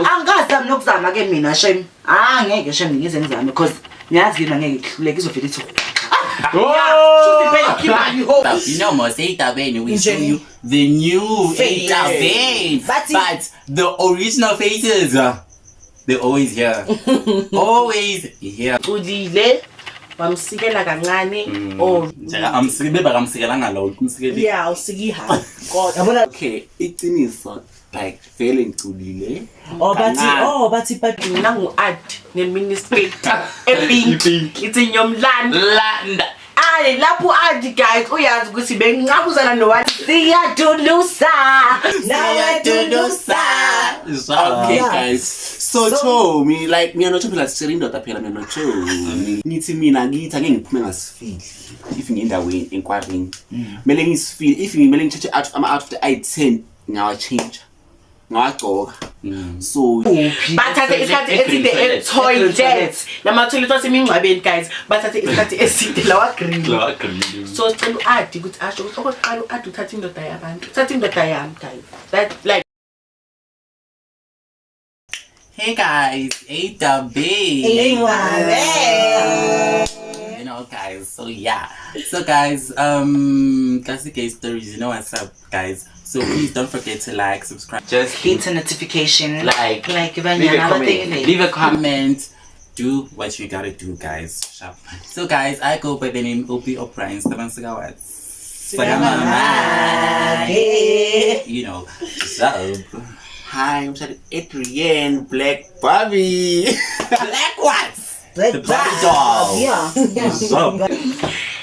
Angikazami nokuzama ke mina, shame. Ah, ngeke, shame, ngize ngizame because ngiyazi yena ngeke kuhluleke, izovele ithi. You know, Mos, Eytabeni, we show you the new Eytabeni. But the original faces, they're always here. Always here. Culile wamsikela kancane or Amsike beba kamsikelanga lo, kumsikele. Yeah, usikiha kodwa. Yabona. Okay, iqiniso, like, vele ngiculile. Oh, bathi Kancane. oh, bathi but Mina ngu-ad ne-miniskirt e-pink, ithi nyomlando. Landa. Ayi, lapho u-ad, guys, uyazi ukuthi benginqabuzana nowathi. Siyadulusa. Nawe dulusa. Okay guys, so Chomi, like, mina noChomi phela sishare indoda phela, mina noChomi. Ngithi mina ngithi ake ngiphume ngasifili if ngiyendaweni enkwarini. Kumele ngisifile if ngimele ngithathe out ama-outfit ayi-10, ngawachange, ngawagcoka. So Bathathe isikhathi eside e-toilet, lama-toilet wasemingcwabeni, guys, bathathe isikhathi eside lawa green. So sicela u-adi ukuthi asho ukuthi okokuqala u-adi uthathe indoda yabantu, uthathe indoda yami, guys, that like Hey guys, AW. Guys, so yeah. So guys, Classic Gay Stories, you know what's up, guys. So please don't forget to like, subscribe, just hit a notification. Like, like leave a banyana comment. abathengile. Leave a comment. Do what you gotta do, guys. Sharp. So guys, I go by the name Opie O'Brien. You know, so Hi, I'm sorry, Adrienne Black Barbie. Black what? Black The Barbie doll. Yeah.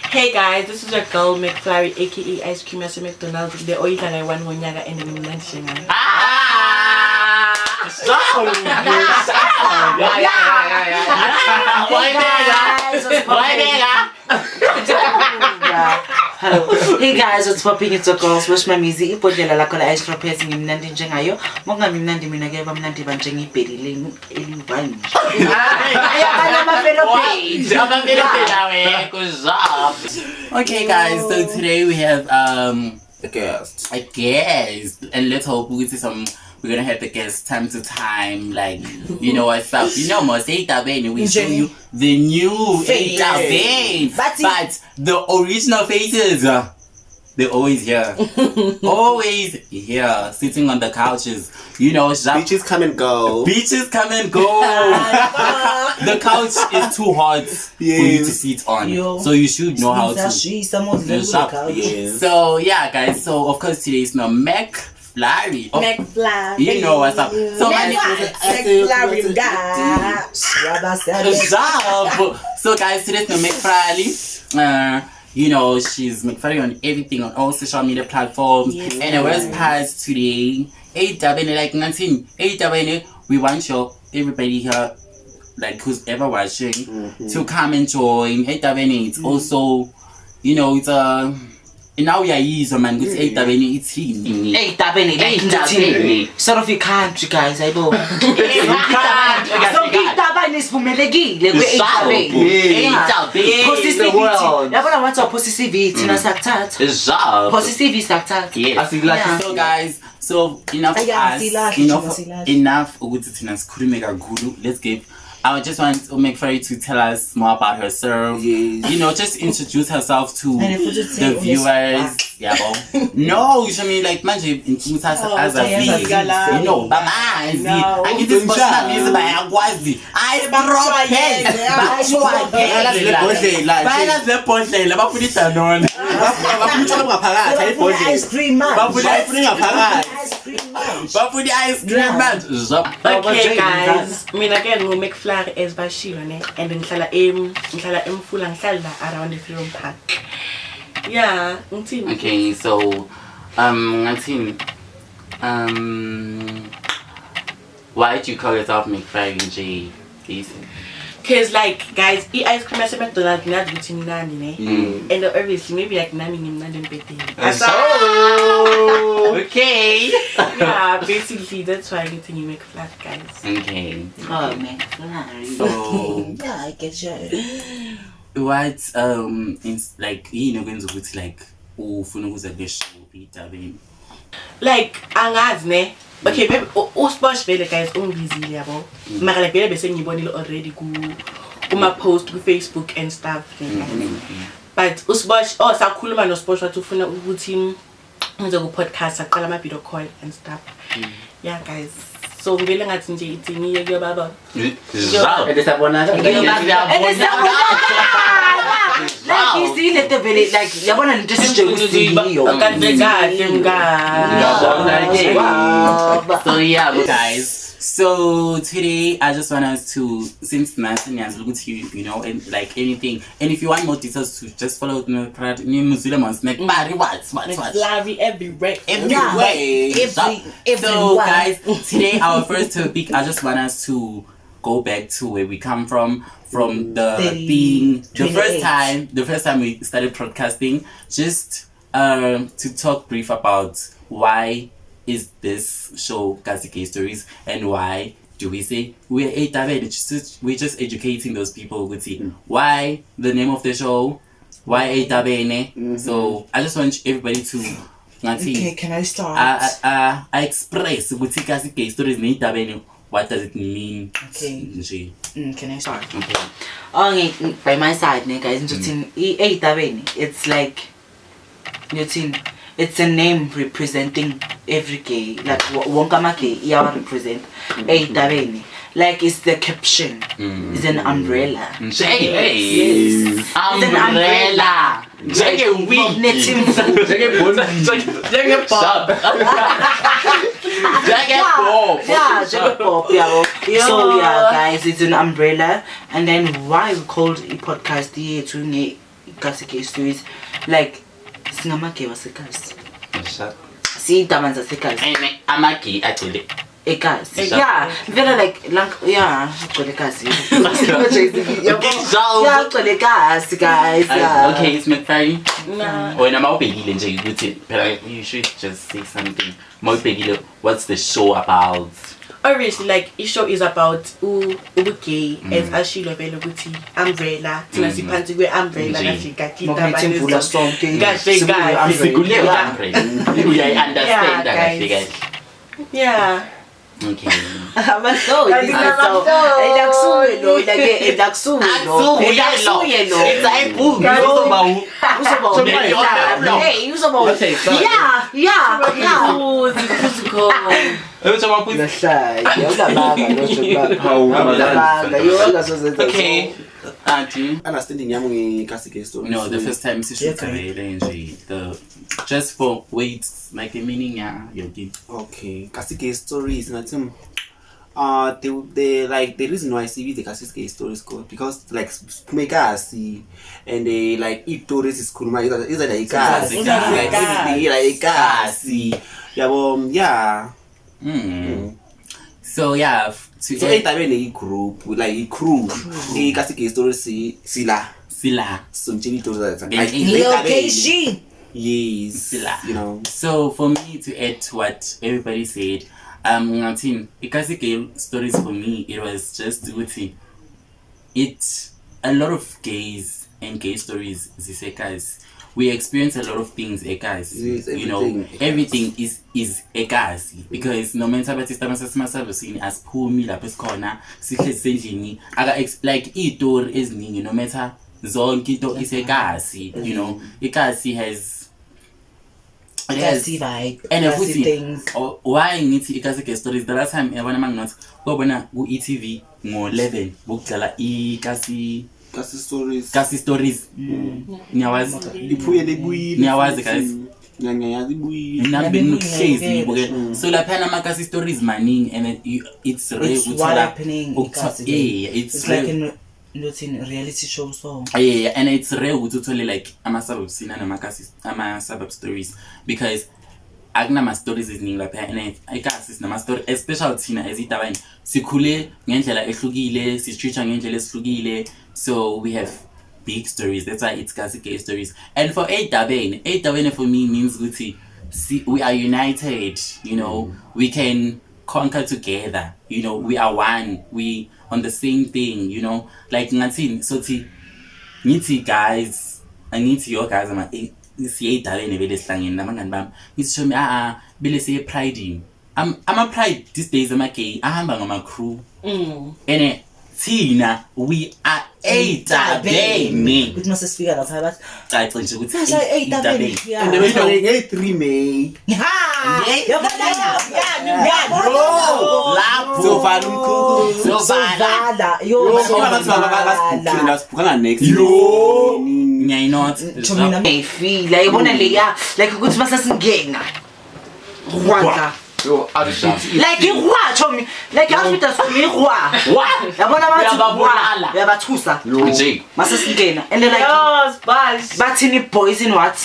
Hey guys, this is your girl McFlurry, aka Ice Cream yase McDonald's, le oyidla ngayi-one ngonyaka and ngimnandi njengayo. Ah! So, yeah. Hey guys, what's poppin'? Hello. Hey guys, what's popping? It's your girl, Swish Mamizi. Ibhodlela lakho la ice cream ngimnandi njengayo. Mokungabi mnandi mina ke bamnandi banjengibhedi lenu eliyi-one. Ayabana ama-fellow page. Okay guys, so today we have The guest. a guest, and let's hope we see some, we're gonna have the guests time to time, like, you know what's up. You know Mos, Eytabeni, we show you the new Eytabeni. But the original faces, they're always here. Always here, sitting on the couches. You know, Beaches come and go. Beaches come and go. The couch is too hot for you to sit on. Yo. So you should know how to. Sharp. Yes. So yeah, guys. So of course today is no McFlurry. McFlurry. You know what's up. So my name McFlurry. Sharp. So guys, today's no McFlurry. You know, she's McFlurry on everything, on all social media platforms. And the worst part today, AW, like 19, AW, we want your everybody here, like who's ever watching, to come and join. AW, it's also, you know, it's a now uyayizwa man ukuthi eytabeni ithini. Eytabeni, like Eytabeni. ithini? Sort of i-country, guys, ayibo. Sonke itabane sivumelekile kwe-Eytabeni. Eytabeni. Post The i-CV. world. Yabona wathi waphosta i-CV, thina siyakuthatha. Sharp. Post i-CV, siyakuthatha. Yes. Asikulahli. So guys, so enough Aya, us, asilahle, enough, thina silahle. enough ukuthi thina sikhulume kakhulu. Let's give I just want McFerry to tell us more about herself. Yes. You know, just introduce herself to And futhi uthi the viewers. Yabo. No, you mean like manje ngithatha Oh, as a uyazakala. You know, bamazi. No. Angithi sibosha bayakwazi. I Bayalazi lebhodlela nje. Bayalazi lebhodlela bafuna iDanone. Bafuna utshwala bungaphakathi, hayi ibhodlela. Ice cream manje. Bafuna ingaphakathi. Ice cream manje. Bafuna i-ice cream manje. Zap. Okay guys, mina ke ngu McFlurry as bashilo ne, and ngihlala emfula, ngihlala la around the Freedom Park. Yeah, ngithini? Okay, so ngathini? Why do you call yourself McFlurry nje? Lisa? Cause like guys, i-ice cream yase McDonald's ngiyazi ukuthi imnandi ne. And obviously maybe like nami ngimnandi embhedeni. So okay. Yeah, basically that's why ngithi ngi McFlurry, guys. Okay. Oh, McFlurry. So Yeah, I get you. what is like yini okwenza ukuthi like ufuna ukuza kule show Eytabeni? Like angazi ne. Okay, maybe uSposh vele, guys, ungibizile, yabo, mara like vele bese ngiyibonile already kuma-post ku-Facebook and stuff, but uSposh, oh, sakhuluma noSposh, wathi ufuna ukuthi ngize ku-podcast, saqala ama-video call and stuff. Yeah guys, so ngivele ngathi nje ithi ngiye kuyobaba. And sabonakala. And like isile lento vele, like yabona lento esijeke usiyiyo. Kahle kahle, mngani. So yeah, guys. So today I just want us to, since Nancy look you, you know, and like anything, and if you want more details, to just follow Muzila Mons, Bari, what Larry everywhere. Everywhere. So Everywhere. guys, today our first topic, I just want us to go back to where we come from the thing, the first 28. time, the first time we started broadcasting, just to talk brief about why is this show Kasi Gay Stories and why do we say we're a we're just educating those people with why the name of the show, why Etabene. So I just want everybody to ngathi, Okay, can I start? I express ukuthi Kasi Gay Stories neyitabene, what does it mean? Okay. Nje. Can I start? Okay. Oh, by my side, ne, guys, ngizothini, ey'tabeni, it's like, ngiyothini, it's a name representing every gay, like wonke ama-gay iyawa-represent ey'tabeni. Like it's the caption, it's an umbrella. Nje, hey. Yes. It's an Umbrella. Njenge-wig. Nethi- Njenge-bob. Njenge-bob. Yeah, njenge-bob, yabo. So yeah, guys, it's an umbrella. And then why we called i-podcast yethu nge-Kasi Gay Stories, like singamagay wasekasi, siyiy'tabani zasekasi. And amagay agcwele Ekasi. Exactly. Yeah, vele like yeah, agcwele ekasi. Yeah, agcwele ekasi, guys. Yeah. Okay, it's McFarry. Nah. Wena mawubhekile nje ukuthi phela you should just say something. Mawubhekile, what's the show about? Obviously, like, i-show is about ubugay, as ashilo vele ukuthi umbrella, thina siphansi kwe-umbrella. Nje. Kahle kahle. Makunethe imvula sonke. Kahle Sikuleyo kahle. umbrella. Sikuleyo Yeah. umbrella. Uyayi-understand Yeah, kahle guys. kahle. Yeah. Okay. Amahloni. Kanti So, namahloni. and akusuye lo, like, and akusuye lo. And akusuye lo. It's a book. Uzoba Maybe on the floor. Hey, uzoba. Okay, sorry. Yeah. Phuzi, phuzi khona. Lahlaya, unabanga lo Jobaba. Hawu, Unabanga, yo ungazozenza. Okay. Auntie. Understanding yami nge-Kasi Gay Stories. No, the first time sishutha vele nje, the just for wait, like the meaning, yeah, yonke. Okay, Kasi Gay Stories ngathi the like the reason why sibize Kasi Gay Stories because like siphume kasi and they like iy'stories sikhuluma iza la ikasi, like everything ila ikasi, yabo, yeah. So yeah, to So ey'tabeni i-group, like i-crew, i-Kasi Gay Stories sila sila. sontshela iy'stories Yeah. like ey'tabeni. Location. Yes. Sila. You know. So for me to add to what everybody said, ngathini, iKasi Gay Stories for me, it was just ukuthi it a lot of gays and gay stories zisekasi. We experience a lot of things ekasi. Yes, You know, everything. everything is ekasi because no matter bathi sitamasasivini asiphumi lapho esikhona, sihlezi sendlini aka like iy'tori eziningi, no matter zonke into isekasi, you know, ikasi has it has Kasi vibe. and Kasi futhi things. Why ngithi iKasi Gay Stories, the last time yabona manginothi kwabona ku-e.tv ngo-11 bokudlala ikasi Kasi Stories. Kasi Stories, niyawazi? Iphuyele ibuyile. Niyawazi, guys? Ngiyayazi ibuyile. Nami benginokuhlezi ngibukela. So laphana ama-Kasi Stories maningi and then it's rare It's what happening ikasi. Yeah, it's It's rare. like in not in reality show so. Yeah, and it's rare ukuthi uthole like ama-suburb scene anamakasi ama-suburb stories because akunama-stories eziningi lapha and ikasi sinama-story, especially thina as itabane sikhule ngendlela ehlukile, si-treat-wa ngendlela esihlukile, so we have big stories. That's why it's Kasi Gay Stories. And for Etabane, Etabane for me means ukuthi we are united, you know, we can conquer together, you know, we are one, we on the same thing, you know, like ngathini, sothi ngithi guys, angithi yo guys, ama siye edabeni vele sihlangene nabangani bami, ngithi shomi bele siye priding. Ama pride these days ama gay ahamba ngama crew. And thina we are etabeni. Kuthi mase sifika lapha bathi Cace nje ukuthi "Sasha etabeni." And then nge-3 May. Ha! Bro, lapho Sovala umkhukhu. Sovala. Sovala. Yo, Abantu basibhukhile basibhukhanga next. Yo. Ngiyayinotha. Chomi Ngiyayifila yibona leya like ukuthi masasingena. Rwanda. Yo, outfit. Like ihwa chomi. Like outfit asumi ihwa. What? Yabona bathi Uyababulala. uyabathusa. Nje. Masasingena. And then like Yes, but bathini boys in what?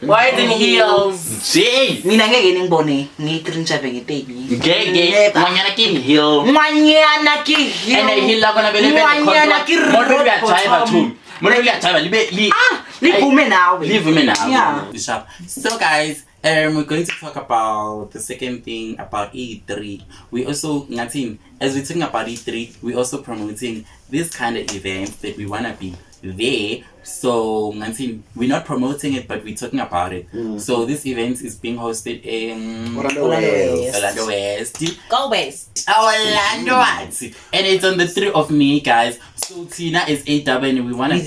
wide in heels. Nje. Mina ngeke ningibone ngiyi-three ngeteki. Ngeke ngwanyana ke heel. Ngwanyana ke heel. And heel la kona bele bele. Ngwanyana ke Moto rock uyajiva bottom. too. Moto uyajiva libe li Livume nawe. Livume nawe. Yeah. Sharp. So guys, we're going to talk about the second thing about E3. We also, ngathini, as we're talking about E3, we're also promoting this kind of events that we wanna be there. So ngathini, we're not promoting it, but we're talking about it. So this event is being hosted in Orlando West. Orlando West. Go West. Orlando West. And it's on the 3rd of May, guys. So Tina is AW and we wanna be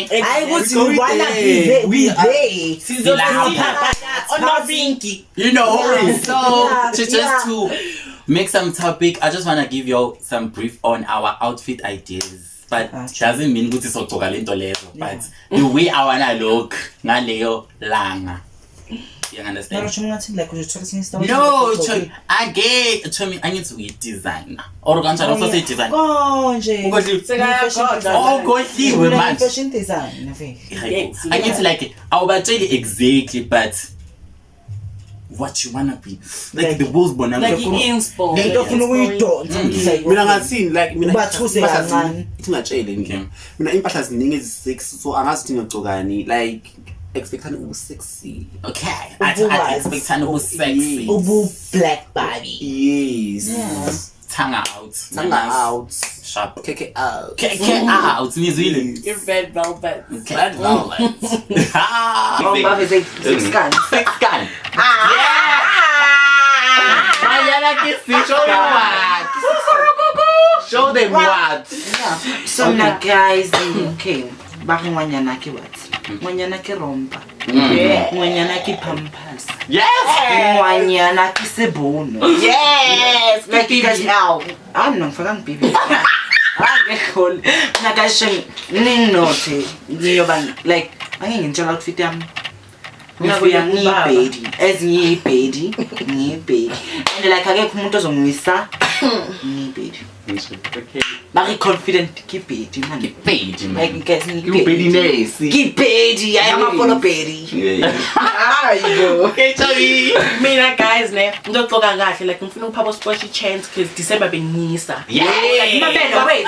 there. Hayi ukuthi We we wanna there. be there. We We are- there. On our rinky. You know, Yeah. so Yeah, to just yeah. to make some topic, I just wanna give you some brief on our outfit ideas. But Gotcha. doesn't mean ukuthi sogcoka lento lezo, but the way I wanna look ngaleyo langa. You understand? Mara chomi ngathi like uzothola esinye isitayela No, sokugqoka. chomi, I get chomi, I need to be designer. Or kanjani Oh, yeah. usose designer. Konje. Ukhohliwe. Oh, ukhohliwe manje. Fashion design vele. Yes, I need to like awubatsheli exactly but what you wanna be. Like the wolves bona Like i-inspo. Lento ofuna ukuyidonsa ukuthi like Mina ngathini like mina Ubathuse impahla kancane. ithi ngatshele nje. Mina impahla ziningi ezi-sexy so angazi ukuthi ngiyogcokani like expectani ubu-sexy. Okay. I expect ubu sexy. ubu black body. Yes. Tongue out. Tongue out. Sharp. KK out. KK out. Nizwile. Your red velvet. Red velvet. Oh, baveze six gun. Six gun. Ngwanyana ke six gun. Show them what. So mna guys, okay. Ba re ngwanyana ke what? Ngwanyana ke rompa. Ngwanyana ke pampers. Yes. Ngwanyana ke sebono. Yes. Like you guys Ah, mina ngifaka ngi-BBL. Angekho. Mina guys shem ninginothe ngiyoba like angeke ngitshela outfit yami. Ngifika ngiyibhedi, as ngiyibhedi, ngiyibhedi. And like akekho umuntu ozongiwisa ngiyibhedi. Okay. Bari confident ke bhedi man. Page man. Like guys ngiyibhedi. Ubedinesi. Ngibhedi, I am a follow bhedi. Okay, chomi. Mina guys ne, ngizogqoka kahle like ngifuna ukuphapha squash chance because December bengiyisa. Yeah. Mabele wait.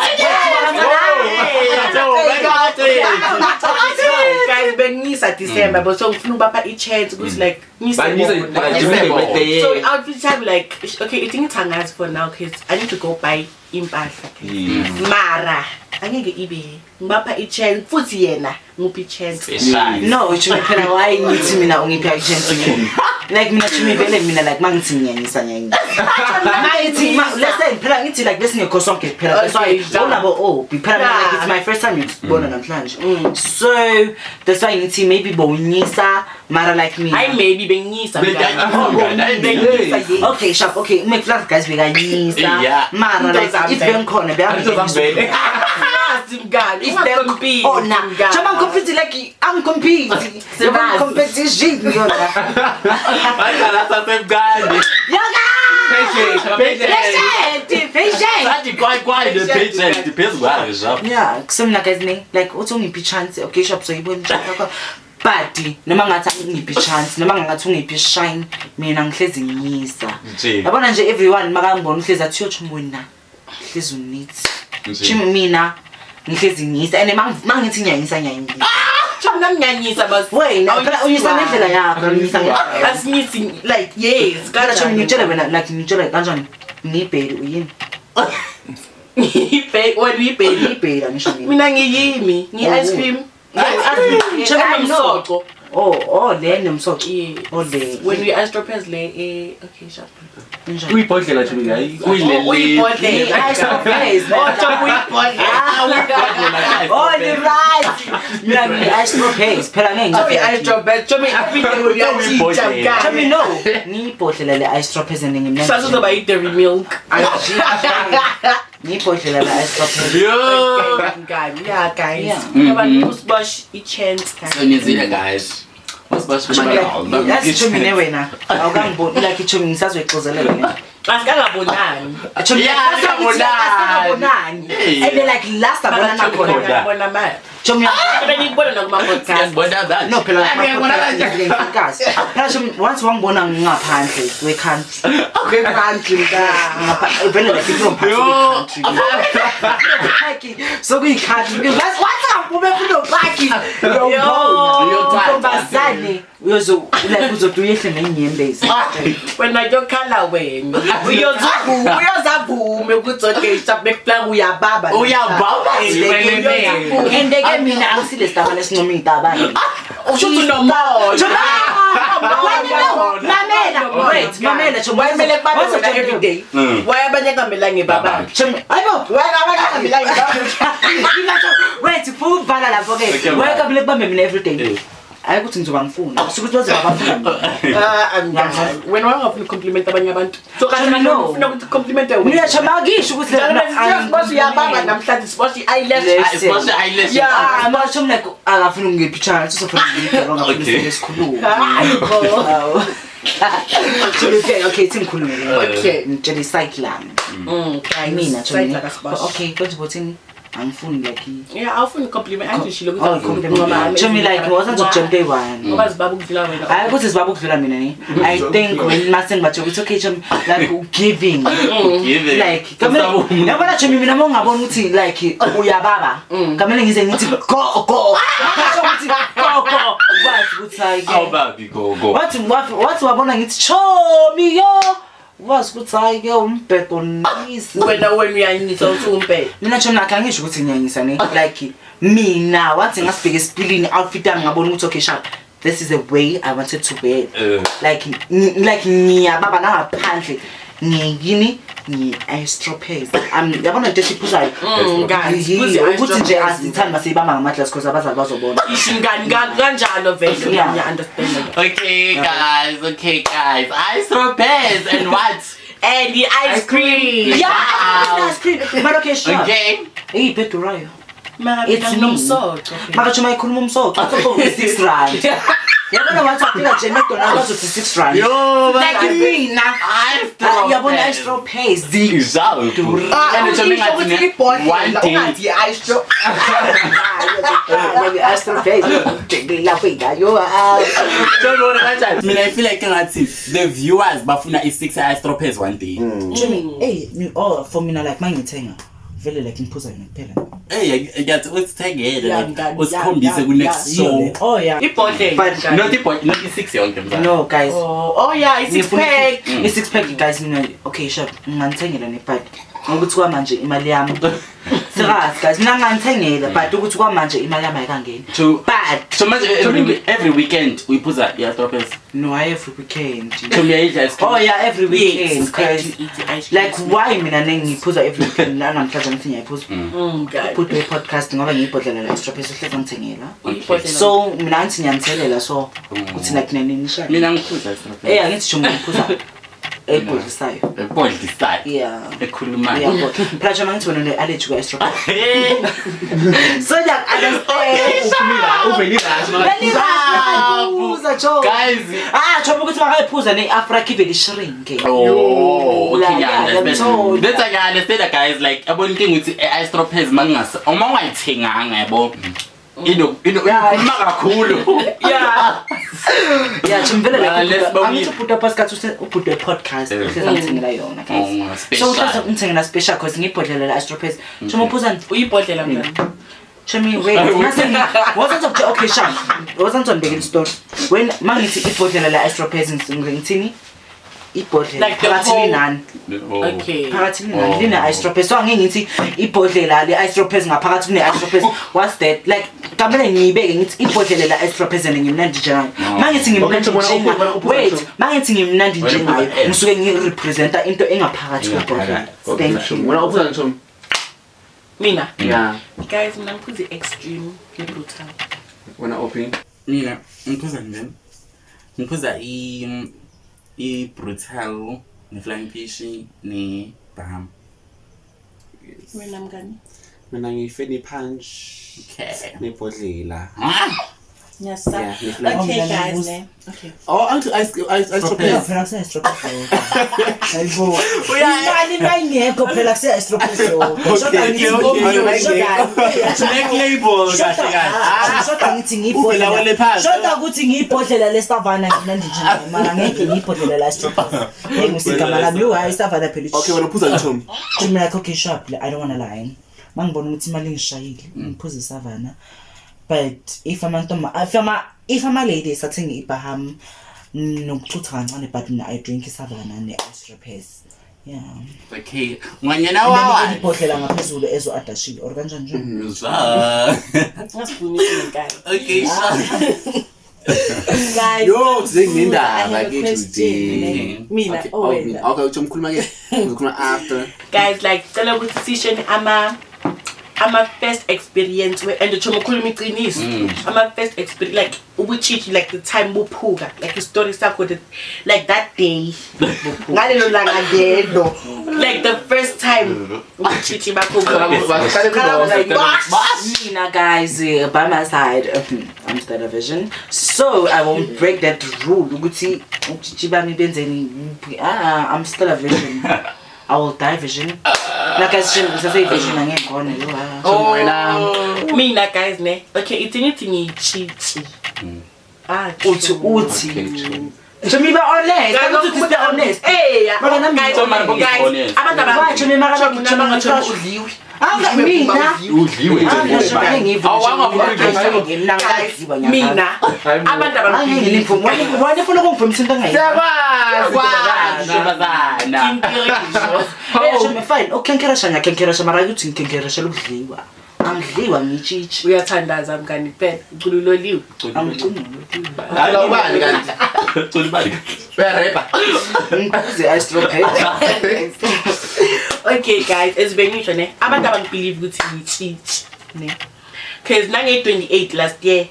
Guys bengiyisa December but so ngifuna ukubapha i-chance ukuthi like ngiyise bona. So outfit time like okay, I think it's angazi for now because I need to go buy impahla. Mara angeke ibe ngibapha i-chance futhi yena nguphi i-chance. No, chomi phela why ngithi mina ungipha i-chance mina. Like mina chomi vele mina like mangithi ngiyanyisa ngiyanyisa. Mangithi listen phela ngithi like besingekho sonke phela that's why unabo oh phela mina like it's my first time ngikubona namhlanje. So that's why ngithi maybe bowunyisa mara like mina. Hayi maybe bengiyisa. Okay, sharp. Okay, make flat guys bekanyisa. Yeah. Mara like if bengikhona beyangiyisa. Mngani, If bengikhona. Chama ngicompete like angicompete. Yabona competition yona. Badlala sasemncane. Yoga! Patient, Patient, patient. Sathi kwayi kwayi the patient phezu kwayo sharp. Yeah, kusomna guys ne like uthi ungiphi chance. Okay, sharp so yibona chance yakho. But noma ngathi angiphi chance, noma ngathi ungiphi shine, mina ngihlezi ngiyisa. Nje. Yabona nje everyone makangibona uhlezi athi yothi wena. Hlezi unithi. Chimi mina ngihlezi ngiyisa and mangithi ngiyanyisa ngiyanyisa. Chomi nami ngiyanyisa bas. Wena phela unyisa ngendlela yakho, unyisa ngendlela. Asinyisi like yes, Kana chomi ngitshele wena like ngitshele kanjani? Ngiyibhedi uyini? Ngiyibhedi, wena uyibhedi. Ngiyibhedi angisho mina. Mina ngiyimi, ngiyi ice cream. Ice cream. Chomi ngomsoco. Oh, le nomsoco. Yes. Oh, le. When we ice tropez le okay sharp. Njani? Uyibhodlela nje hayi. Uyibhodlela. Ice tropez. Oh, Chomi uyibhodlela. Oh, you're right. Mina ngi-ice tropez. Phela ngeke Chomi ice tropez. Chomi every day uyatshintsha mngani. Chomi no. Ngiyibhodlela le ice tropez and ngimnandi. Kusasa uzoba i-dairy milk. Ngiyibhodlela le ice tropez. Yo. Mngani, yeah guys. Yeah. Abantu usibosh i-chance guys. So nizile guys. Wasibash Yazi Chomi ne wena. Awukangiboni like Chomi ngisazoyixozelela ne. Asikangabonani. Chomi Yeah, asikabonani. asikabonani. And then like last abonana khona. Ngiyabona manje. Chomi Phela ngikubona nakuma-podcast. Siyazibona manje. No phela Ngiyabona manje. ngikazi. Phela Chomi once wangibona ngingaphandle we-country. Kwe-country mngani. Ngapha vele like from Yo. country. So kuyi-country. Once ngaphume futhi parki. Uyothatha. Ntombazane uyozo like uzothi uyehle nenyembezi. Wena kuyokhala wena. Uyozavume ukuthi okay sharp McFly uyababa. Uyababa. And ke mina angisile sitabane esincoma iy'tabane. Usho ukuthi unomoya. Mamela, wait, mamela Chomi. Why kumele kubabe wena every day? Why abanye kungamelanga bababe? Chomi, ayibo, Why abanye kungamelanga bababe? wait, full vala lapho ke. Okay, Why kumele kubambe mina every day? Eh. Hayi ukuthi ngizoba ngifuna. Kusuke ukuthi bazoba bafuna mina. Ah, mngani. Wena wangafuni compliment abanye abantu. So kahle Chomi, kahle no. ufuna ukuthi compliment wena. Mina Chomi akisho ukuthi Njalo manje sibosh uyababa namhlanje sibosh i-eyelash. Siboshe eyelash. Yeah. Ah, mara Chomi like akafuni ukungipha i-chance, uzofuna ukungipha ngafuna Okay. ukuthi sikhulume. Hayi bo. Hawu. Chomi, okay, okay, thi ngikhulume. Okay. Ngitshele i-side lami. Guys. Mina Side Chomi. la kaSibosh. Okay, kodwa bothini? Angifuni like Yeah, awufuni compliment. Angishilo ukuthi Oh, awufuni compliment. ukuncoma. Chomi like wasn't jump day one. Ngoba zibaba ukudlula wena. Hayi ukuthi sibaba ukudlula mina ne. I think when mase ngibatsho ukuthi okay Chomi like giving. Giving. Like kamele yabona Chomi mina mawungabona ukuthi like uyababa. Kamele ngize ngithi go go. Ngisho ukuthi go go. Wazi ukuthi hayi ke. Awubabi gogo. Wathi wathi wabona ngithi Chomi yo. Wazi ukuthi hayi ke umbhedo nisi. Wena wena uyanyisa uthi umbhede. Mina Chomi nakho angisho ukuthi ngiyanyisa ne. Like mina wathi ngasibheka esipilini outfit yami ngabona ukuthi okay sharp. This is the way I wanted to wear. Like like ngiyababa nangaphandle ngiyini ngi-istropez yabona into esiphuzayo Guys, Yiyo, ukuthi nje asithandi maseyibamba ngama-glass cause abazali bazobona Ish mngani kanjalo vele Yeah. ngiya understand. Okay guys, okay guys. Ice tropez and what? And the ice cream. Yeah, ice cream. But okay, sure. Okay. Eyiphi edurayo? Mara It's mina me. nginomsoco. Mara uma ikhuluma umsoco, 6 rand. Yabona wathi afika nje eMcDonald's bazothi 6 rand. Yo, Like mina. Ice Ah, Yabona ice tropez. Exactly. Ah, And Chomi usho ukuthi ngathi ibhodlela one day ungathi i-ice cream. Ice tropez. Lapho ingayo. Ah. Chomi wona kanjani? Mina I feel like ngathi the viewers bafuna i6 ice tropez one day. Chomi, hey, oh for mina like mangithenga vele like ngiphuza yona kuphela. Hey, ngiyathi usithengele Yeah, like mngani, usikhombise yeah, ku next yeah. show. Oh yeah. Ibhodlela. But mngani. Not i not i6 yonke mzala. No guys. Oh, oh yeah, i-six pack. I-six pack guys mina okay sharp nginganithengela ne but ngokuthi kwamanje imali yami serious guys mina nginganithengela but ukuthi kwamanje imali yami ayikangeni To but So manje every weekend uyiphuza i-ice tropez. no I every weekend Chomi uyayidla ice cream. oh yeah every weekend Yes, I cause do eat the ice cream. like why mina nengiphuza every weekend la namhlanje ngithi ngiyayiphuza Mngani. put we-podcast ngoba ngiyibhodlela la extra pesa uhlezi ngithengela Uyibhodlela. so mina angithi ngiyanthelela so uthi like nini Mina ngiphuza ice tropez. eh angithi nje ngiphuza ebhodlisayo Ebhodlisayo. yeah Ekhulumayo. Yeah, phela nje mangithi wena une-allergy ku-estrogen Hey. so ngiyak-understand Uvele irash. Beliphuza jo. Guys. Ah, thoba ukuthi makayiphuza ne-Africa ivele ishrinke. Oh, okay, Yeah, yeah, yeah, understand. ngiyamthola. That's like I understand that guys like yabona inkinga ukuthi i-ice tropez mangingase uma ungayithenganga yabo ino ino ikhuluma kakhulu. Yeah. Yeah, chimvele Yeah, like let's bawile. angithi ubhuti podcast ubhuti we-podcast Yeah. uhlezi angithengela yona guys. Oh, So special. uhlezi ngithengela special cause ngiyibhodlela la Astropez. Chomi uphuzani? Uyibhodlela mngani. Chomi wait. Mase ngi okay sharp. Wasangizobekela isitori. When mangithi ibhodlela la Astropez ngithini? Ibhodlela Like the phakathi whole- linani. Okay. Phakathi linani line ice droppers. So angeke ngithi ibhodlela le ice droppers ngaphakathi kune ice droppers. What's that? Like kamele ngiyibeke ngithi ibhodlela la ice droppers and ngimnandi njengayo. Mangithi ngimnandi Okay, wena njengayo. uphuza- Wait, mangithi ngimnandi Wena njengayo uphuza- ngisuke ngirepresenta into engaphakathi kwebhodlela. Thank you. Wena uphuza ngisho. Mina. Yeah. Guys, mina ngiphuza i-extreme ne-brutal. Wena open. Mina ngiphuza nje. Ngiphuza i i-brutal ne-flying fish ne-baham. Wena mngani? Mina ngiyifeni punch. Okay. Nebhodlela. Ah! Ngiyasaba. Yeah, ne-flying Okay Mina guys, ngibuza- ne. Okay. Oh, angithi ice ice ice Phela droppers. phela kuseyi strawberry yodwa. Hayibo. Imali mayingekho phela kuseyi strawberry yodwa. Shoda ngithi Black label kahle kahle. Shoda ngithi Uvela wele ngiyibhodlela. phansi. Shoda ukuthi ngiyibhodlela lesavana ngimnandi nje mara ngeke ngiyibhodlela la strawberry. Hey ngisigama lami yo hayi savana phela. Okay, wena uphuza ngisho. Jimmy like okay sharp I don't wanna lie. Mangibona ukuthi imali ingishayile ngiphuze savana. But if amantomba if ama if ama ladies athenga ibaham nokucutha kancane but mina I drink isavana ne-ice repairs. Yeah. Okay. Ngwanyana wawa. Ibhodlela ngaphezulu ezo adashile or kanjani nje. Zwa. Ngasifuni izinkani. Okay, sure. Guys. Yo, today I nginendaba have a ke question, today. ne? Mina, Okay, oh oh, wena. mina. Okay, uthi ngikhuluma ke. Ngikhuluma after. Guys, like cela ukuthi sishene ama ama first experience we and uthi ukhuluma iqiniso. Ama first experience like ubutshitshi like the time buphuka like story sakho the like that day. Ngalelo langa lelo. Like the first time ubutshitshi bakho. Mina guys, by my side, I'm still a vision, so I won't break that rule. Ukuthi ubutshitshi bami benzeni? Ah, I'm still a vision. I will die vision. Like guys, ngisase vision angeke ngone yo. ah. Wena. Mina guys ne. Okay, ithi ngithi ngiyitshitshi. Ah, Uthi uthi. Okay, Chomi. Chomi be honest. Guys, Ukuthi uthi be honest. Eh, Mara nami guys, ngi- guys, honest. abantu aba- Why, Chomi, mara Chomi, Chomi, mara Chomi, Chomi. udliwe. Anga mina. Udliwe Ah, mina nje. Chomi, angeke ngivume. Awu, Mina ngikaziwa nyazi. Mina abantu Angeke abangibhili. ngilivuma. Wena ufuna ukungivumisa into engayenzi. Siyakwazi ntombazana. Eh, Chomi, fine. Ukukhenkeresha ngiyakhenkeresha mara ukuthi ngikhenkereshela ukudliwa. Angidliwa ngiyitshitshi. Uyathandaza mngani phela ucululoliwe. Angicuni. Hala ubani kanti? Cula imali. Uyarepa. Ngiphuze ice strawberry. Okay guys, esibengisho ne abantu abangibelieve ukuthi ngiyitshitshi ne. Cause nange 28 last year.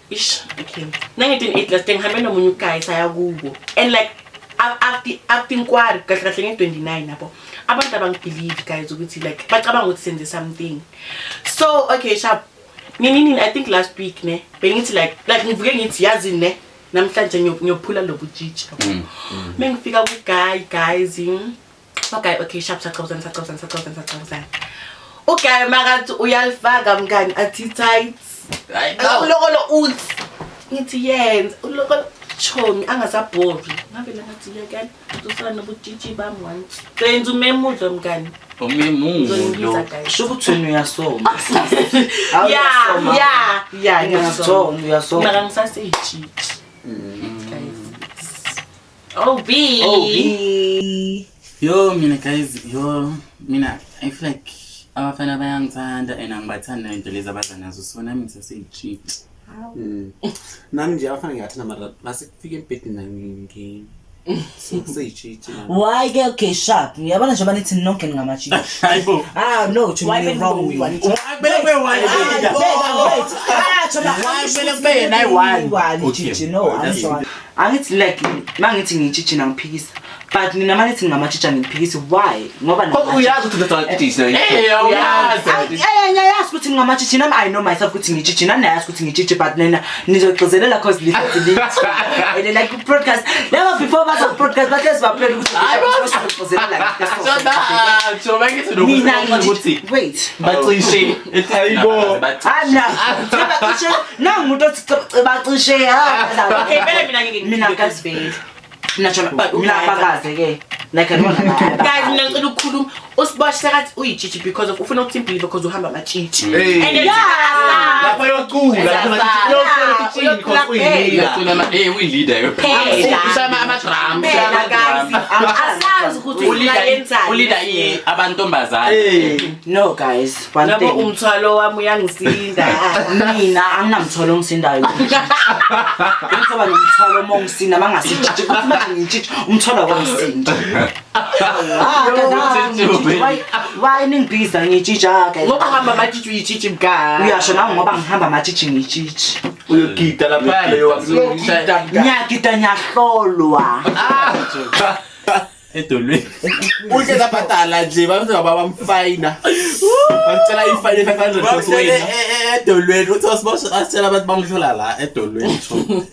Ish, okay. Nange 28 last year ngihambe nomunye uguy saya kubo. And like after after inquiry kahle kahle nge 29 yabo. Abantu abangibelieve guys ukuthi like bacabanga ukuthi senze something. So okay sharp. Nini nini I think last week ne bengithi like ngivuke ngithi yazi ne namhlanje ngiyophula lobutshitshi. Mengifika ku guy guys. Okay, okay, sharp sacabuzana sacabuzana sacabuzana sacabuzana. Okay, makathi uyalifaka mngani athi tight. Ulokolo uthi ngithi yenza ulokolo chomi angasabhori. Ngavela ngathi yekani uzosana nobutshitshi bami once. Senza umemulo mngani. Umemulo. Uzongibiza guys. Sho ukuthi wena uyasoma. Yeah, yeah, yeah, Ngiyasoma, uyasoma. Mara ngisaseyitshitshi. Guys. Oh B. Oh, B. Yo mina guys, yo mina I feel like abafana bayangithanda and angibathanda into lezi abaza nazo so nami ngisaseyitshitshi. Nami nje abafana ngiyathanda mara masekufika embhedeni nami ngingeni. So kuseyitshitshi. Why ke okay sharp. Ngiyabona njengoba nithi nonke ningamatshitshi. Hayibo. Ah no, Chomi Why you're wrong. kumele Wait, kube Kumele kube one wait, wait. Ah Chomi, Why kumele kube yena ayi-one? One Okay. tshitshi no, I'm That's sorry. Angithi like mangithi ngiyitshitshi nangiphikisa. But nina manithi ngingamatshitshi angiphikisi why? Ngoba Kodwa uyazi ukuthi ndoda tshitshi. Eh, uyazi. Ngiyayazi ukuthi ngingamatshitshi nami I know myself ukuthi ngiyitshitshi nami nayazi ukuthi ngiyitshitshi but nina nizogcizelela cause lithi lithi and like broadcast never before baza broadcast bahlezi baphela ukuthi bazogcizelela Shoda, ngithi mina nokuthi ngiyitshitshi wait Bacishe. Hayibo. hayi mina bacishe nangumuntu othi bacishe ha Okay, vele mina ngeke mina ngaziveli mina jona mina bakaze ke like I don't wanna Guys, mina ngicela ukukhuluma. Usiboshe kathi uyitshitshi because of ufuna ukuthi impilo because uhamba amatshitshi. Hey. And then Lapha yocula, lapha yocula because uyi-leader. Uyi-leader. Phela. Ushaya ama-drums. Phela guys, asazi ukuthi ufuna Ulida yenzani. abantombazane. Hey. No guys, one Nabo thing. umthwalo wami uyangisinda. Mina anginamthwalo ongisindayo. Ngizoba nomthwalo uma ungisinda mangasitshitshi kuthi manje ngitshitshi umthwalo wangisinda. Ah, why ningibhiza ngitshitsha guys? Ngoba uhamba amatshitshi uyitshitshi mngani. Uyasho nawe ngoba ngihamba amatshitshi ngitshitshi. Uyogida lapha leyo. Uyogida. Ngiyagida ngiyahlolwa. Edolweni. Uhle zabhadala nje babe bamfayina. Bamcela ifayini 500 because wena. Edolweni uthi wasibosha asitshela abantu bamhlola la edolweni.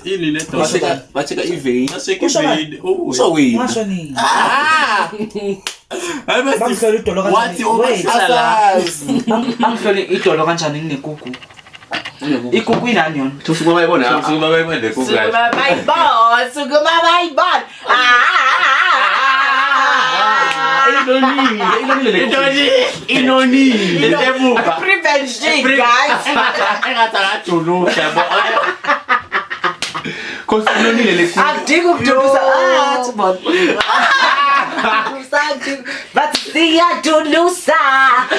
Ini le Bacheka bacheka ivein. Basheka ivein. Usho wena. Ngasho nini? Ah! Bangihlola idolo kanjani? Wathi ubahlola la. Asazi. Bangihlole idolo kanjani nginekuku? Ikuku inani yona? Sukuma bayibona. Sukuma bayibona, sukuma bayibona. Inonile, inonile. Inonile. Emuva. Prevention guys. Engathi akajuluka yabo. Cause inonile le kuku. Akudingi ukudulusa. Ah, thibona. But siyadulusa.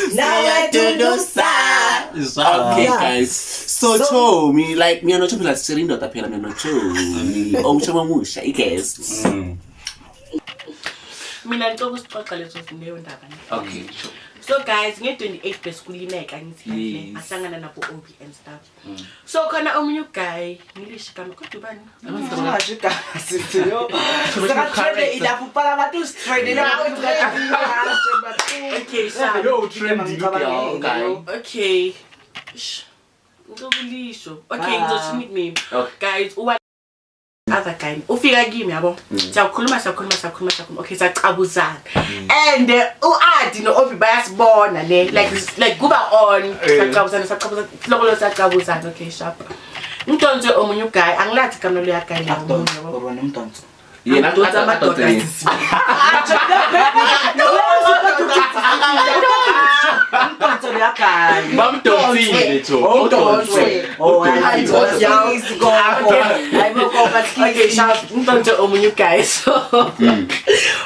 Siyadulusa. Okay guys. So Chomi, like mina no Chomi la sishare indoda phela mina no Chomi. Ongusho omusha i-guest. Mina ngicela usixoxa lezo leyo ndaba. Okay, sure. So guys, nge-28 besikulimeka ngithi kahle ahlangana nabo Obi and stuff. So khona omunye uguy ngilisho igama kodwa ubani? Ungasho igama sithi yo. Sekatrende ilapho ubhala abantu usitrendele. Okay, sharp. Yo, trendy girl, guy. Okay. Ngicela Okay, ngizosho nickname. Guys, uwa other guy. Ufika kimi yabo. Siyakhuluma siyakhuluma siyakhuluma siyakhuluma. Okay, siyacabuzana. And uAdi noObi bayasibona ne like kuba on siyacabuzana siyacabuzana lokho siyacabuzana. Okay, sharp. Ngidonse omunye uguy angilathi igama loya guy la omunye yabo. Ubona umdonso. Yena Ngidonsa amadoda. Umdonso loya Bamdonsile Cho. Udonswe. Oh, Okay, sharp. Ngidonse omunye uguy so.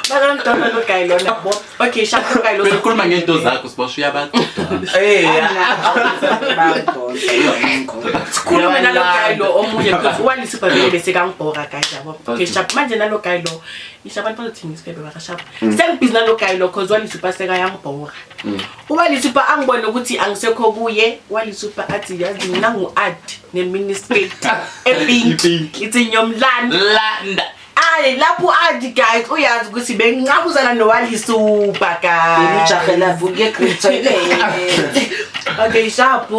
Bakangidonsa lo guy lona bo. Okay, sharp lo guy lo. Bekukhuluma ngento zakho sibosha uyabantu. Eh. Sikhulume nalo guy lo omunye because uwalisa vele bese kangibhora guys yabo. Okay, sharp manje nalo guy lo. Isha abantu bazothini isifebe baka sharp. Sengibhizi nalo guy lo because uwalisa seka yangibhora. Uwalisa angibone ukuthi angisekho kuye, uwalisa athi yazi mina ngu-Ad ne-miniskirt epink. Ithi nyomlanda. Landa. Ay lapho Adi guys uyazi ukuthi benginqabuzana noWalisupa guys. Ujahela vuke green toilet. Okay, sharp.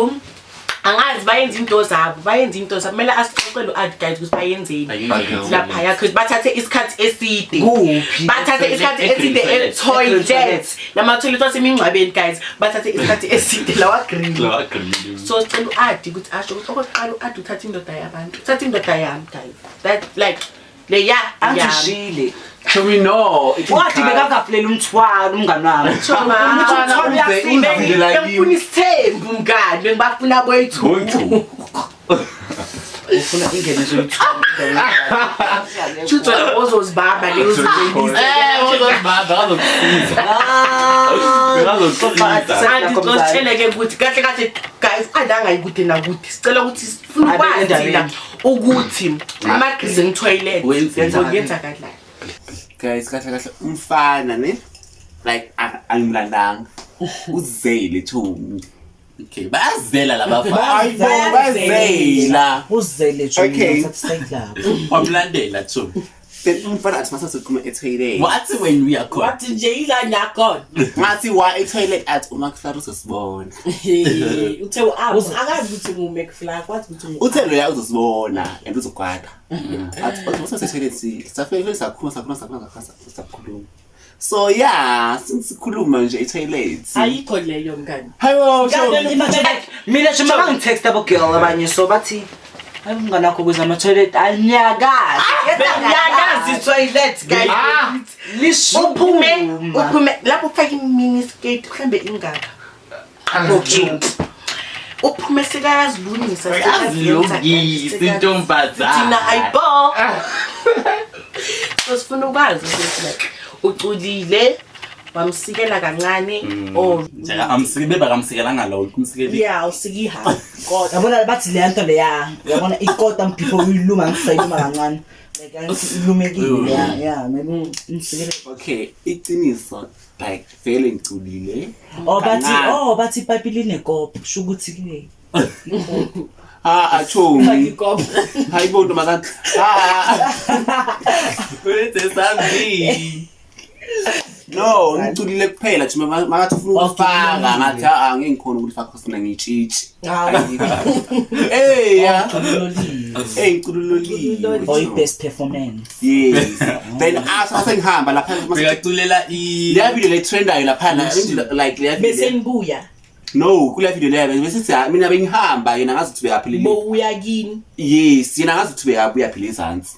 Angazi bayenza into zabo, bayenza into zabo. Kumele asixoxele uAdi guys ukuthi bayenzeni laphaya because bathathe isikhathi eside. Kuphi? Bathathe isikhathi eside e-toilet. Lama-toilet wasemingcwabeni guys, bathathe isikhathi eside lawa green. So sicela uAdi ukuthi asho ukuthi okokuqala uAdi uthatha indoda yabantu. Uthatha indoda yami guys. That like leya yami. Angishile. Chomi no. Wathi bekakafulela umthwalo umngani wami. Umthwalo uyasinda. Bengifuna isithembu mngani, bengibafuna boyi-2. Ufuna ingeniso yoyithu. Shuthi ozozibamba le uzibuyise. Ozozibamba azokusiza. Bekazokusiza. Andixotsheleke ukuthi kahle kahle guys andangayi kude nakude. Sicela ukuthi sifuna ukwazi la ukuthi ama-green toilet yenzakalani. Guys, kahle kahle umfana ne like angimlandanga. Uzele Chomi. Okay, bayazela labafana. Hayibo bazela. Uzele Chomi Okay. uthatha side lapho. Wamlandela Chomi. Then umfana athi masazokhuluma e-toilet. Wathi when we are caught. Wathi nje ila nakhona. Ngathi wa e-toilet athi uMcFlurry uzosibona. Uthe u-up akazi ukuthi ngu-McFly kwathi ukuthi Uthe loya uzosibona and uzogwada. Athi masase-toilet safike sakhuluma sakhuluma sakhuluma sakhuluma. So yeah, sikhuluma nje e-toilet. Ayikho leyo mngani. Hayibo Chomi. Imagine mina nje mangitext abo girl abanye so bathi Hayi umngane wakho kuze ama-toilet anyakazi. Yakazi toilet guys. Lishukuma. Uphume lapho ufake i-mini skirt mhlambe ingaka. Uphume sekayazilungisa Azilungisa intombazana. Thina ayibo. So sifuna ukwazi ukuthi like uculile wamsikela kancane or Nje amsikele bakamsikelanga lo kumsikele. yeah usikiha kodwa Yabona bathi leya nto leya. Yabona ikota before uyiluma ngisayiluma kancane. Like angithi ilumekile leya. Yeah, maybe ngisikele. Okay, iqiniso like vele ngiculile. Oh bathi Kancane. oh bathi ipapi linekopo kusho ukuthi ke. Ah, achomi. Ikopo. Hayibo ntombazana. Ah, Wenze something. no, ngiculile kuphela nje makathi ufuna ukufaka ngathi ah ngeke ngikhona ukulifaka cause mina ngiyitshitshi. Eh ya. Eh ngicululoliwe. Oh i-best performance. Yes. Then after sengihamba lapha Bekaculela i leya video le trendayo lapha like leya bese video. nibuya No, kule video leya bese sithi ah, mina bengihamba yena ngazi ukuthi bekaphilile. bowuya kini Yes, yena ngazi ukuthi bekabuya phila ezansi.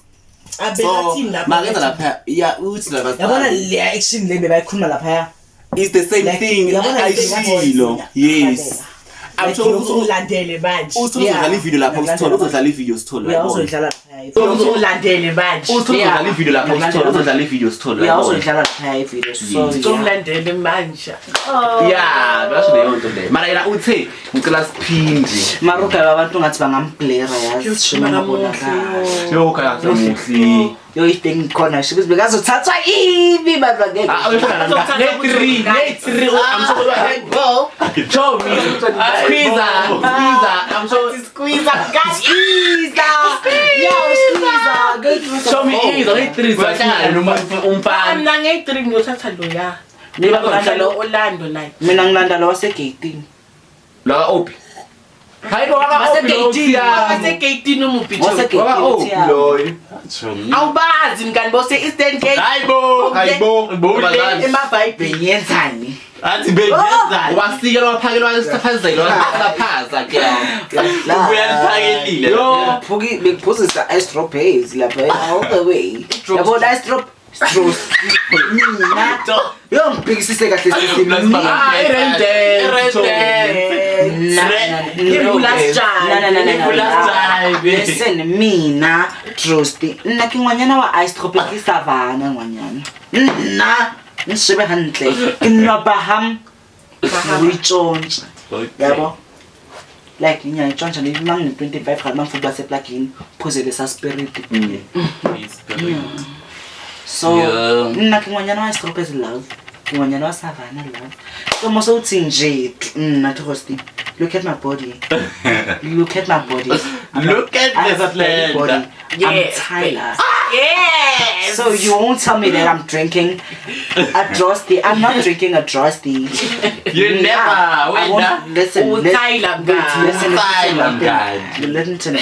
So abekathini lapho makenza lapha ya uthi lapha. Yabona leya action le bebayikhuluma laphaya. It's the same Like, thing. yabona Ayishilo. Yes. I'm Like, sure lokhu ulandele manje uthi uzodlala ivideo lapha usithole uzodlala ivideo sithole. Yeah, uzoyidlala laphaya. Lokhu ulandele manje Uthi uzodlala ivideo lapha usithole uzodlala ivideo sithole. Yeah, uzoyidlala laphaya ivideo. So yeah. umlandele manje Yeah, basho leyo nto leyo. Mara yena uthe ngicela siphinde. Maruka abantu ngathi bangamblera yazi shema ngabonakala. Yo khaya muhle. Yo if bengikhona sho ukuthi bekazothathwa ibi bantu angeke. Ah, uyohlala ne 3 ne 3 I'm so Show me. Squeezer, squeezer. I'm so squeeze guys Squeezer! Yeah, squeezer. Go through show me easy. Ne 3 zahlala noma umfana. mina ngeyi-3 ngiyothatha loya Mina ngilanda lo Orlando naye Mina ngilanda lo wasegeyitini. La opi. Hayibo waka opi lo Wasegeyitini. wasegeyitini umuphi Wasegeyitini. Waka opi loyo. awubazi mngani bose-eastern gate Hayibo. Hayibo. Bowle. emavayibhini Bengiyenzani? Athi bengiyenzani? Wasikela waphakelwa isichaphazelo wasaphaza ke. Uyaliphakelile. Yo, phuki bekuphuzisa ice drop haze lapha all the way. Yabona ice drop straws. Mina yo ngibhekisise kahle sisi. Ah, i-rain dance. Listen mina Trusty nna ke ngwanyana wa ice drop ke savana ngwanyana. Nna ngishebe hantle ke nwa baham ngiyitshontsha. Yabo. Like ngiyayitshontsha nje uma ngine 25 rand mangifuna ukuba seplugini phuze lesa spirit. So nna ke ngwanyana wa ice drop as love. Ke ngwanyana wa savana love. So mose uthi nje nna Trusty look at my body. Look at my body. Look at I have a this baby body. land. I'm Tyler. Yes. So you won't tell me that I'm drinking a drosty. I'm not drinking a drosty. You never. I Wait, won't listen. Oh, Tyler, Wait, listen, Tyler, listen, God. listen to me.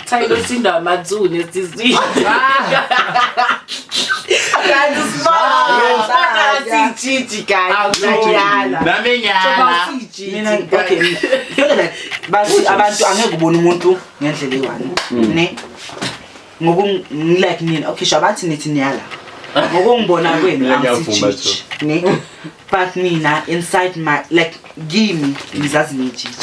Tyler usinda amadzuni esizwini. Guys, sibona sijiji guys. Ngiyala. Nami ngiyala. Mina okay. Feel like bathi abantu angeke ubone umuntu ngendlela eyi-one. Ne? Ngoku like nina okay shabathi nithi niyala. Ngokungibona kwenu Mina ngiyavuma, angisijiji. Ne? But mina inside my like kimi ngizazi ngijiji.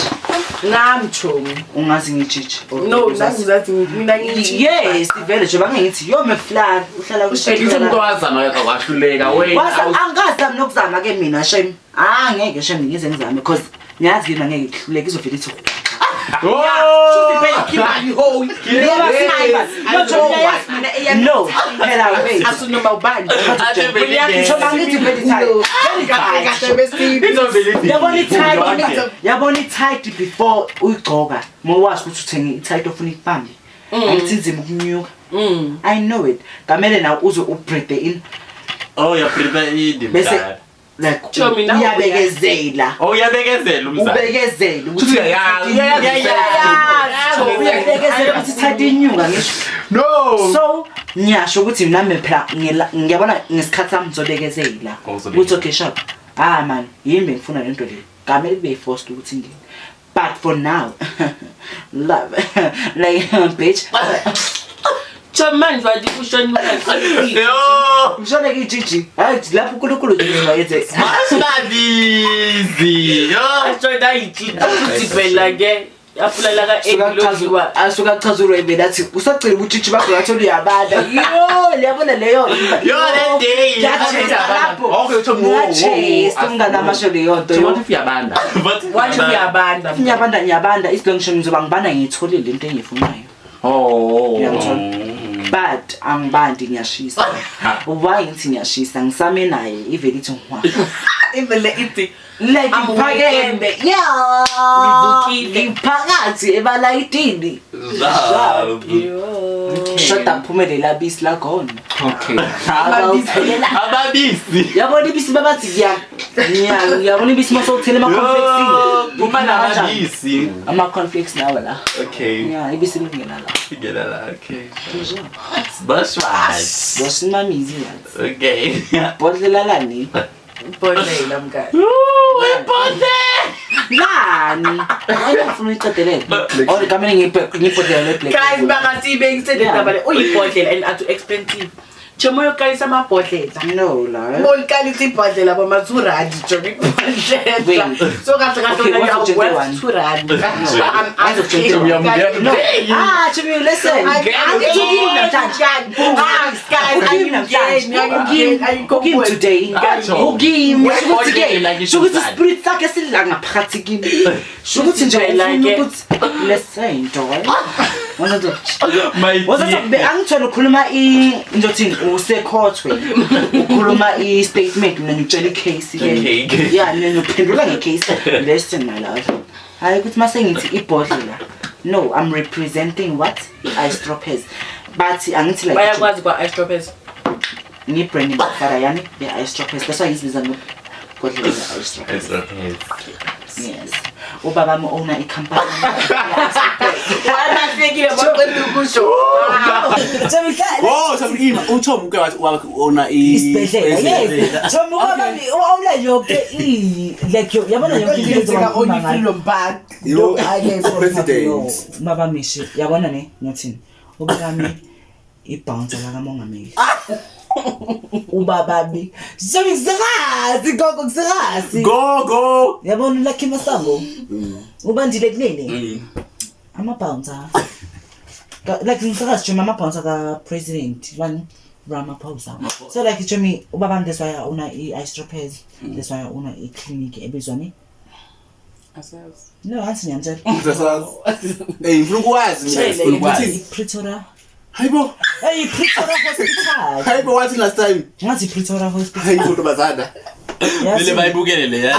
Nami chomi. Ungazi ngijiji. No, nami ngizazi mina ngijiji. Yes, vele nje bangithi yo McFly uhlala Uthi umuntu wazama wahluleka wena. Waza angazami nokuzama ke mina shame. Ah ngeke shame ngize ngizame because ngiyazi ke mina ngeke kuhluleke izovela ithi No, phela wait. Asunoma ubani. Ngisho mangithi vele tight. Yabona i-tight, yabona i-tight before uyigcoka. Mowazi ukuthi uthenge i-tight ofuna ikubambe. Angithi inzima ukunyuka. I know it. Kamele nawe uze ubreathe in Oh, uyabreathe in. bese like Chomi, nawe uyabekezela. Oh, uyabekezela umzali. Ubekezela ukuthi Uthi uyayazi, uyayazi. Uyabekezela ukuthi i-tight inyuka ngisho. No. So ngiyasho ukuthi nami phela ngiyabona ngesikhathi sami ngizobekezela. Oh, uzobekezela. Ukuthi okay sharp. Ah man, yimi bengifuna lento le. Kamele kube forced ukuthi ngene. But for now, love, like, bitch. Manje wathi ushone. Yo! Ngishone ke-GG. Hayi, lapho uNkulunkulu nje wayenze. Babizi. Yo! Ashona yitshitshi futhi phela ke apulala ka-8. Asuka achaza uRaven athi usagcina ubutshitshi bakho ngathi uyabanda. Yo, liyabona leyo. Yo, that day. Ngiyachesa lapho. Okay, Chomi, wo, wo, wo. Ngiyachesa umngane amasho leyo nto. Chomi, Yo. what if uyabanda? Wathi uyabanda. Ngiyabanda, ngiyabanda. Isilongisho ngizoba ngibanda ngiyitholile into engiyifunayo. Oh. Ngiyangithola. But angibandi, ngiyashisa. Why ngithi ngiyashisa? Ngisame naye ivele ithi ngwa. Ivele ithi Like I'm ngiphakeme. weekend. Yeah. Ngivukile. Ngiphakathi ebalayitini. Love. Shoda phumele labisi lakhona. Okay. Abawuthelela. Ababisi. Yabona ibisi babathi ngiya ngiya ngiyabona ibisi masowuthela ema-cornflakes. Phuma nababisi. Ama-cornflakes nawe la. Okay. Yeah, ibisi lingena la. Ngena la. Okay. Bashwash. Wasimamizi yazi. Okay. Bhodlela lani? Ibhodlela mngani. Ooh, ibhodlela. Lani? Wena ufuna uyiqedelele? Or kamele ngibhodlela le-black. Guys, bangasiyibekisele Yeah. indaba le. Uyibhodlela and athu expensive. Chomo yokalisa amabhodlela. No la. Bolikalisa ibhodlela boma R2 Chomi ibhodlela. Wait. So kahle kahle Okay, wena what's you the are one? worth R2. I'm What's the asking. one? Guys, No. Ah, Chomi, listen. Angithi kimi namhlanje. Guys, Ukimi namhlanje. angingeni, Ukimi today. Ukimi. Shukuthi ke. Shukuthi spirit sakhe sila ngaphakathi kimi. Shukuthi nje ufuna ukuthi listen dog. My Wazathi angithole ukhuluma i ngizothini usecourt wena. Ukhuluma i statement mina ngitshela i case ke. Okay. Yeah, mina ngiphendula ngecase. Listen my love. Hayi ukuthi mase ngithi ibhodlela. No, I'm representing what? I-ice droppers. But angithi like Bayakwazi kwa-ice droppers. ngi-brand ambassador yami ye-ice droppers. That's why ngizibiza ngobhodlela le-ice droppers. Yes. Ubaba wami owner i-company. Walahlekile baqeda ukusho. Oh, Chomi, ima. uChomi uke wathi ona Isibhedlela, yes. Chomi, ubaba owula yonke like yabona yonke into Yenzeka enziwa on Freedom Park. Yo, No, president. Baba Mishi, yabona ne, ngiyothini. Ubaba ibouncer lakamongameli. Ubaba mi. Chomi kusekazi gogo kusekazi. Go go. Yabona Lucky Masango. Ubandile kunene. Ama-bouncer. Like ngisakazi Chomi ama-bouncer ka-president one Ramaphosa. So like Chomi ubaba that's why una i-ice droppers. That's why una i-clinic ebizwa ni. No, ansi ngiyamtshela. Hey, ngifuna ukwazi mina. Tshele, Ngifuna ukwazi. I-Pretoria. Hayibo. Hey, Pretoria Hospital. Hayibo wathi last time. Ngathi Pretoria Hospital. Hayibo ntombazana. Kumele bayibukele le.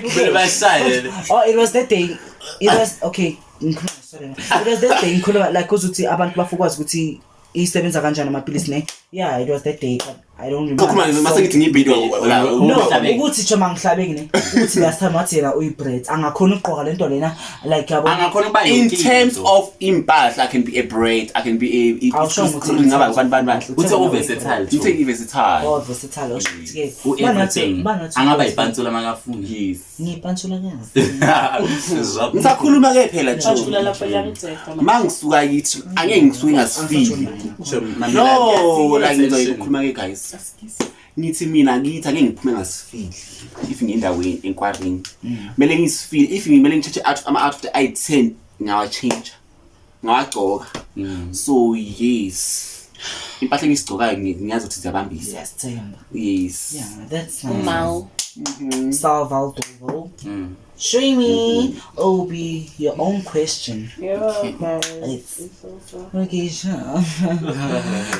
Kumele bayishaye le. Oh, it was that day. It was okay. Ngikhuluma sorry. It was that day ngikhuluma like uzuthi abantu bafukwazi ukuthi isebenza kanjani amaphilisi ne. Yeah, it was that day but I don't remember. Ukhuluma mase ngithi ngiyibhidwa. No, Uhlabeke. ukuthi choma ngihlabeki ne. Ukuthi last time wathi yena uyibread angakhona ukugqoka lento lena like yabo. Angakhona ukuba In yonke terms into. of impahla, I can be a braid, I can be a Awusho ukuthi ngaba abantu bani. Uthe u-versatile. Uthe i-versatile. Oh, versatile osho ukuthi ke. U-everything. Banathi Angaba yipantsula makafuna. Yes. Ngiyipantsula kazi. Ngisakhuluma ke phela Bajula Chomi. lapho liyangithetha. Mangisuka kithi angeke ngisuke ngasifili. No, like ngizoyikhuluma ke guys. Ngithi mina ngithi angeke ngiphume ngasifili if ngiyendaweni enkwarini. Kumele ngisifile if ngimele ngithathe out ama outfit ayi10 ngawachange. Ngawagcoka. So yes. Impahla engisigcokayo ngiyazi ukuthi ziyabambisa. Yes, Themba. Yes. Yeah, that's nice. Mal. Salvador. Streamy will be your own question. Yeah, guys. It's It's also okay, sure.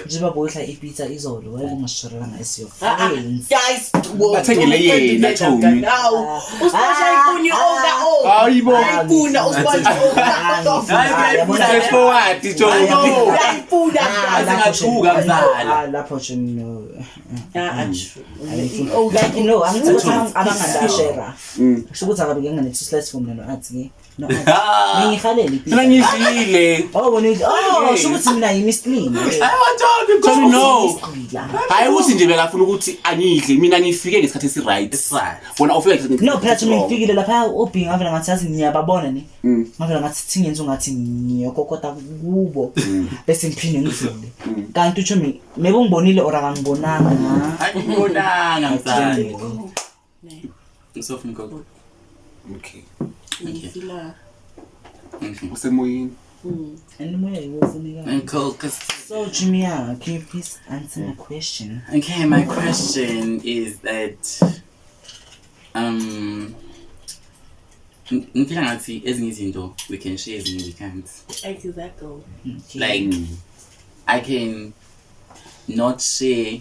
Njengoba bodla ipizza izolo, wena ungashorelanga as your friends. Guys, Bathengele yena, Tommy. Now, usibasha ifuni owner oh. Hayibo. Ayifuna usibasha owner. Straightforward, Joe. Uyayifuna. Azingathuka mzala. Ah, lapho nje no. Ah, Like no, angithi ukuthi abangandashera. Kusho ukuthi akabe ngene two slices for mina no athi ke. No, ngiyihalele Mina ngidlile. Oh, wena oh, sho ukuthi mina yimi isilima. Chomi no. Isigqila. Hayi ukuthi nje bekafuna ukuthi angidle mina ngifike ngesikhathi esi-right. Wona ufike ngesikhathi No, phela esi-wrong. thina ngifikile lapha obhi ngavela ngathi yazi ngiyababona ni. Ngavela ngathi thi ngenza ungathi ngiyokokota kubo bese ngiphinde ngidlule. Kanti utsho mi maybe ungibonile or akangibonanga. Angibonanga mzali. Ngisofuna ukho. Okay. Ngifila. Usemoyeni. And umoya yiwo ofunekayo. Uncle, cause So Jimmy, yeah, can you please answer my question? Okay, my question is that ngifila ngathi ezinye izinto we can share, ezinye we can't. Exactly. Okay. Like I can not share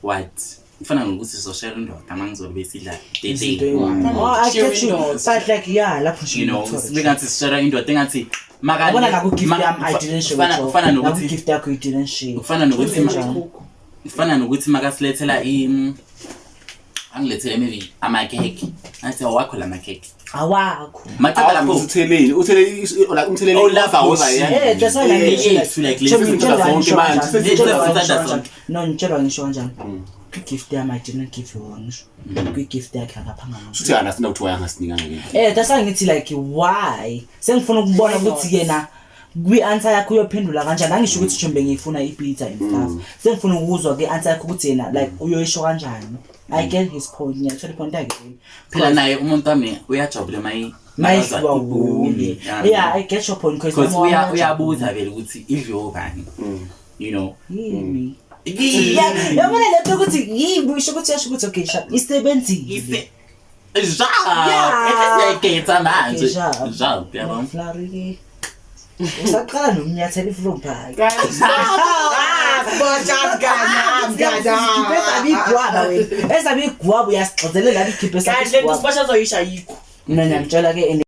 what kufana nokuthi sizoshare indoda uma ngizobe besidla Izinto tete. eyi-one. Oh, I get you. Share But like, yeah, lapho nje You know, ngiyakuthola. sibe ngathi sishare indoda engathi Yabona naku-gift yami, I didn't share with you. kufana nokuthi Naku-gift yakho you didn't share. kufana nokuthi Kanjani? kufana nokuthi makasilethela angilethele maybe amakhekhe athi awakho la makhekhe Awakho. maceda lapho Uthelele, uthelele like umthelele Oh, lapho woza shit. yeah. Eh, that's why like Eh, ngisho eh, like, like, Chomi, lezi ngitshelwa zinto ngisho zonke manje, kanjani, sezithatha ngitshelwa ngisho zonke. kanjani. No, ngitshelwa ngisho kanjani. Kwi-gift yami I didn't give you one ngisho. Kwi-gift yakhe akaphanga ngisho. Shuthi angasina ukuthi wayangasinikanga ke. Eh, that's why ngithi like why? Sengifuna ukubona ukuthi yena kwi-answer yakhe uyophendula kanjani. Angisho ukuthi Chombe ngiyifuna i-pizza and stuff. Sengifuna ukuzwa ke-answer yakhe ukuthi yena like uyoyisho kanjani. I get his point. Ngiyathola i-point yakhe. phela naye umuntu wami uyajabula mayi Mayidliwa wuye. Yeah, I get your point because because uyabuza vele ukuthi idliwe bani, you know. Yimi. Yeah, yabona le nto ukuthi yimi usho ukuthi yasho ukuthi okay sharp isebenzile. Ise Yeah. siyayigetha manje. Okay, sharp. Sharp, yabo. Flurry ke. Usaqala nomnyathela ifromphaki. Ezabe igwaba wena. Ezabe igwaba uyasigxizelela ikhiphe Guys, le nto sibasha azoyisho ayikho. Mina ngiyamtshela ke and